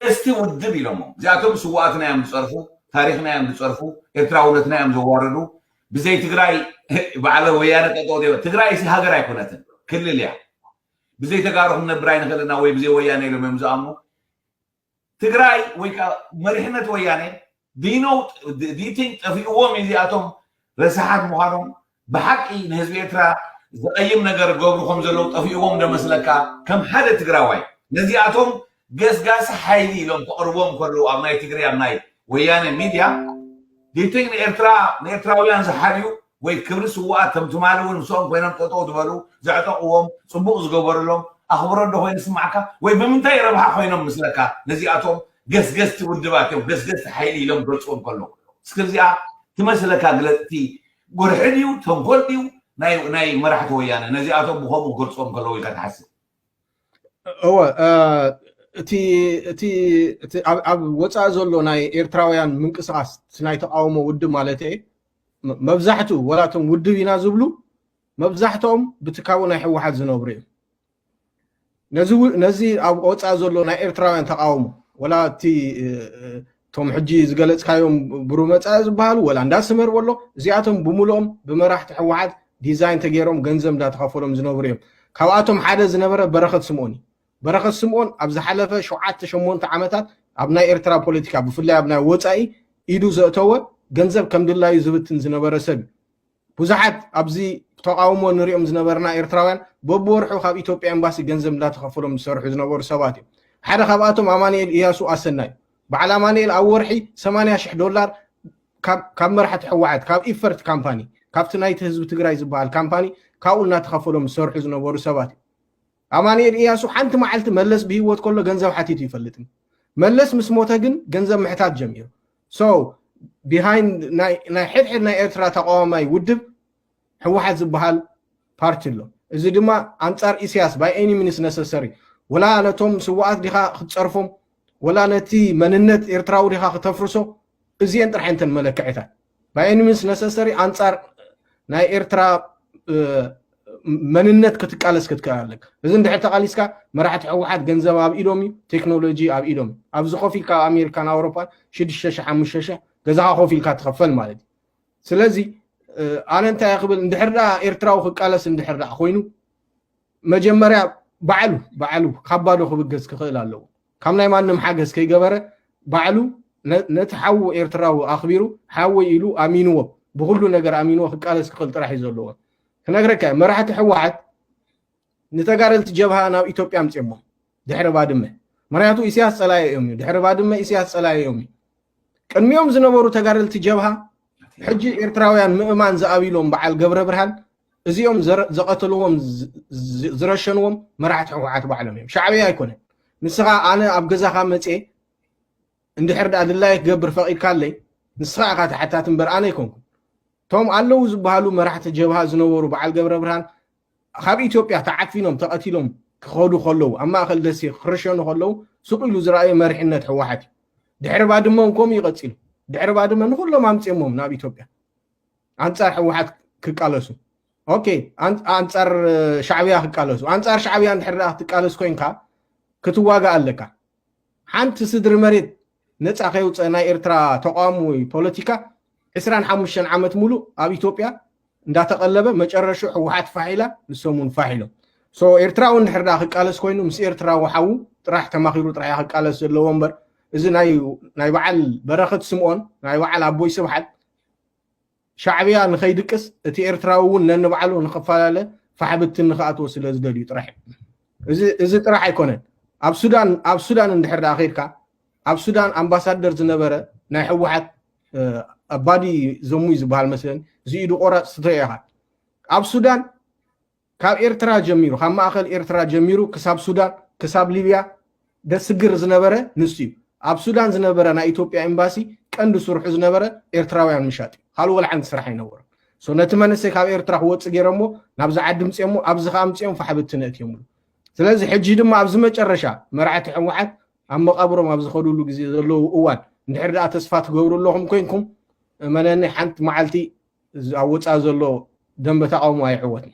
ገስገስቲ ውድብ ኢሎሞ። እዚኣቶም ስዋኣትና እዮም ዝፀርፉ፣ ታሪኽና እዮም ዝፀርፉ፣ ኤርትራውነትና እዮም ዘዋርዱ። ብዘይ ትግራይ በዓለ ወያነ ጠጠው ደ ትግራይ ሲ ሃገር ኣይኮነትን፣ ክልል እያ። ብዘይ ተጋሩ ክንነብር ኣይንኽእልና ወይ ብዘይ ወያነ ኢሎም እዮም ዝኣምኑ። ትግራይ ወይ ከዓ መሪሕነት ወያነ ዲኖው ዲቲንግ ጠፊእዎም እዚኣቶም ረሳሓት ምዃኖም ብሓቂ ንህዝቢ ኤርትራ ዝቐይም ነገር ገብሩ ከም ዘለዉ ጠፊእዎም ደመስለካ። ከም ሓደ ትግራዋይ ነዚኣቶም ገስጋሲ ሓይሊ ኢሎም ተቕርቦም ከለዉ ኣብ ናይ ትግራይ ኣብ ናይ ወያነ ሚድያ ዲቲንግ ንኤርትራ ንኤርትራውያን ዝሓልዩ ወይ ክብሪ ስዋኣት ከም ትማሊ እውን ምስኦም ኮይኖም ጠጠው ዝበሉ ዘዕጠቕዎም ፅቡቕ ዝገበሩሎም ኣኽብሮት ዶ ኮይኑ ስማዕካ ወይ ብምንታይ ረብሓ ኮይኖም ምስለካ ነዚኣቶም ገስገስቲ ውድባት እዮም ገስገስቲ ሓይሊ ኢሎም ገልፅዎም ከለዉ እስከ እዚኣ ትመስለካ ግለፅቲ ጎርሒ ድዩ ተንኮል ድዩ ናይ መራሕቲ ወያነ ነዚኣቶም ብከምኡ ክገልፅዎም ከለዉ ኢልካ ትሓስብ? እወ እቲ እቲ እቲ ኣብ ወፃኢ ዘሎ ናይ ኤርትራውያን ምንቅስቃስ ናይ ተቃውሞ ውድብ ማለት እየ መብዛሕትኡ ወላቶም ውድብ ኢና ዝብሉ መብዛሕትኦም ብትካቦ ናይ ህወሓት ዝነብሩ እዮም። ነዚ ኣብ ወፃኢ ዘሎ ናይ ኤርትራውያን ተቃውሞ ወላ እቲ እቶም ሕጂ ዝገለፅካዮም ብሩ መፃኢ ዝበሃሉ ወላ እንዳስመር ወሎ እዚኣቶም ብምልኦም ብመራሕቲ ህወሓት ዲዛይን ተገይሮም ገንዘብ እንዳተኸፈሎም ዝነብሩ እዮም። ካብኣቶም ሓደ ዝነበረ በረኸት ስምኦን እዩ። በረኸት ስምኦን ኣብ ዝሓለፈ ሸውዓተ ሸሞንተ ዓመታት ኣብ ናይ ኤርትራ ፖለቲካ ብፍላይ ኣብ ናይ ወፃኢ ኢዱ ዘእተወ ገንዘብ ከም ድላዩ ዝብትን ዝነበረ ሰብ እዩ። ብዙሓት ኣብዚ ተቃውሞ ንሪኦም ዝነበርና ኤርትራውያን በብወርሑ ካብ ኢትዮጵያ ኤምባሲ ገንዘብ እንዳተኸፈሎም ዝሰርሑ ዝነበሩ ሰባት እዮም። ሓደ ካብኣቶም ኣማንኤል እያሱ ኣሰና እዩ። በዓል ኣማንኤል ኣብ ወርሒ ሰማንያ ሽሕ ዶላር ካብ መራሕቲ ህወሓት ካብ ኢፈርት ካምፓኒ ካብቲ ናይቲ ህዝቢ ትግራይ ዝበሃል ካምፓኒ ካብኡ እናተኸፈሎም ዝሰርሑ ዝነበሩ ሰባት እዩ። ኣማንኤል እያሱ ሓንቲ መዓልቲ መለስ ብህይወት ከሎ ገንዘብ ሓቲቱ ይፈልጥን መለስ ምስ ሞተ ግን ገንዘብ ምሕታት ጀሚሩ። So behind ናይ ሕድሕድ ናይ ኤርትራ ተቃዋማይ ውድብ ህወሓት ዝበሃል ፓርቲ ኣሎ። እዚ ድማ ኣንፃር ኢሳያስ by any means necessary ወላ ነቶም ስዋኣት ዲኻ ክትፀርፎም ወላ ነቲ መንነት ኤርትራዊ ዲኻ ክተፍርሶ እዚአን ጥራሕ እንተን መለክዕታት by any means necessary ኣንፃር ናይ ኤርትራ መንነት ክትቃለስ ክትክእል ኣለካ። እዚ እንድሕር ተቃሊስካ መራሕቲ ህወሓት ገንዘብ ኣብ ኢዶም እዩ፣ ቴክኖሎጂ ኣብ ኢዶም እዩ። ኣብዚ ኮፍ ኢልካ ኣብ ኣሜሪካን ኣውሮፓን ሽዱሽተ ሽሕ ሓሙሽተ ሽሕ ገዛኻ ኮፍ ኢልካ ትኸፈል ማለት እዩ። ስለዚ ኣነ እንታይ ክብል እንድሕር ደኣ ኤርትራዊ ክቃለስ እንድሕር ደኣ ኮይኑ መጀመርያ ባዕሉ ባዕሉ ካብ ባዶ ክብገስ ክኽእል ኣለዎ። ካብ ናይ ማንም ሓገዝ ከይገበረ ባዕሉ ነቲ ሓዉ ኤርትራዊ ኣኽቢሩ ሓወይ ኢሉ ኣሚንዎ ብኩሉ ነገር ኣሚንዎ ክቃለስ ክኽእል ጥራሕ እዩ ዘለዎ። ክነግረካ መራሕቲ ህወሓት ንተጋደልቲ ጀብሃ ናብ ኢትዮጵያ ኣምፅኦሞ ድሕሪ ባድመ። ምክንያቱ ኢሳያስ ፀላኢ እዮም እዩ ድሕሪ ባድመ ኢሳያስ ፀላኢ እዮም እዩ። ቅድሚኦም ዝነበሩ ተጋደልቲ ጀብሃ ሕጂ ኤርትራውያን ምእማን ዝኣብሎም በዓል ገብረ ብርሃን እዚኦም ዘቐተልዎም ዝረሸንዎም መራሕቲ ህወሓት ባዕሎም እዮም። ሻዕብያ ኣይኮነን። ንስኻ ኣነ ኣብ ገዛኻ መፅየ እንድሕር ደኣ ድላየ ክገብር ፈቒድካለይ ንስኻ ኢኻ ተሓታቲ እምበር ኣነ ኣይኮንኩን። እቶም ኣለዉ ዝበሃሉ መራሕቲ ጀብሃ ዝነበሩ በዓል ገብረ ብርሃን ካብ ኢትዮጵያ ተዓፊኖም ተቐቲሎም ክኸዱ ከለዉ ኣብ ማእኸል ደሴ ክርሸኑ ከለዉ ስቕ ኢሉ ዝረኣየ መሪሕነት ህወሓት እዩ። ድሕሪ ባድመ እውን ከምኡ እዩ ቀፂሉ። ድሕሪ ባድመ ንኩሎም ኣምፅኦሞም ናብ ኢትዮጵያ ኣንፃር ህወሓት ክቃለሱ ኦኬ ኣንፃር ሻዕብያ ክቃለሱ ኣንፃር ሻዕብያ እንድሕር ደኣ ክትቃለስ ኮይንካ ክትዋጋእ ኣለካ። ሓንቲ ስድሪ መሬት ነፃ ከይውፀ ናይ ኤርትራ ተቃዋሚ ወይ ፖለቲካ ዕስራን ሓሙሽተን ዓመት ሙሉእ ኣብ ኢትዮጵያ እንዳተቀለበ መጨረሹ ህወሓት ፋሕ ኢላ ንሶም እውን ፋሕ ኢሎም። So ኤርትራዊ እንድሕር ደኣ ክቃለስ ኮይኑ ምስ ኤርትራዊ ሓዉ ጥራሕ ተማኺሩ ጥራሕ እያ ክቃለስ ዘለዎ እምበር እዚ ናይ በዓል በረኸት ስምኦን ናይ በዓል ኣቦይ ስብሓት ሻዕብያ ንኸይድቅስ እቲ ኤርትራዊ እውን ነንባዕሉ ንኽፈላለ ፋሕብትን ንኽኣትዎ ስለ ዝደልዩ ጥራሕ እዩ። እዚ ጥራሕ ኣይኮነን። ኣብ ሱዳን ኣብ ሱዳን እንድሕር ደኣ ከይድካ ኣብ ሱዳን ኣምባሳደር ዝነበረ ናይ ህወሓት ኣባዲ ዘሙይ ዝበሃል መስለኒ እዚ ኢዱ ቆራፅ ትሪኦ ኢኻ። ኣብ ሱዳን ካብ ኤርትራ ጀሚሩ ካብ ማእኸል ኤርትራ ጀሚሩ ክሳብ ሱዳን ክሳብ ሊብያ ደስግር ዝነበረ ንሱ እዩ። ኣብ ሱዳን ዝነበረ ናይ ኢትዮጵያ ኤምባሲ ቀንዲ ስርሑ ዝነበረ ኤርትራውያን ምሻጥ እዩ። ካልእ ወላ ሓንቲ ስራሕ ኣይነበሮ። So ነቲ መንእሰይ ካብ ኤርትራ ክወፅእ ገይሮሞ ናብዚ ዓዲ ምፅኦሞ ኣብዚ ከዓ ምፅኦም ፋሕብቲ ነእትዮምሉ። ስለዚ ሕጂ ድማ ኣብዚ መጨረሻ መራሕቲ ህወሓት ኣብ መቃብሮም ኣብ ዝኸዱሉ ግዜ ዘለዉ እዋን እንድሕር ደኣ ተስፋ ትገብሩ ኣለኹም ኮይንኩም እመነኒ ሓንቲ መዓልቲ ኣብ ወፃኢ ዘሎ ደንበ ተቃውሞ ኣይዕወትን።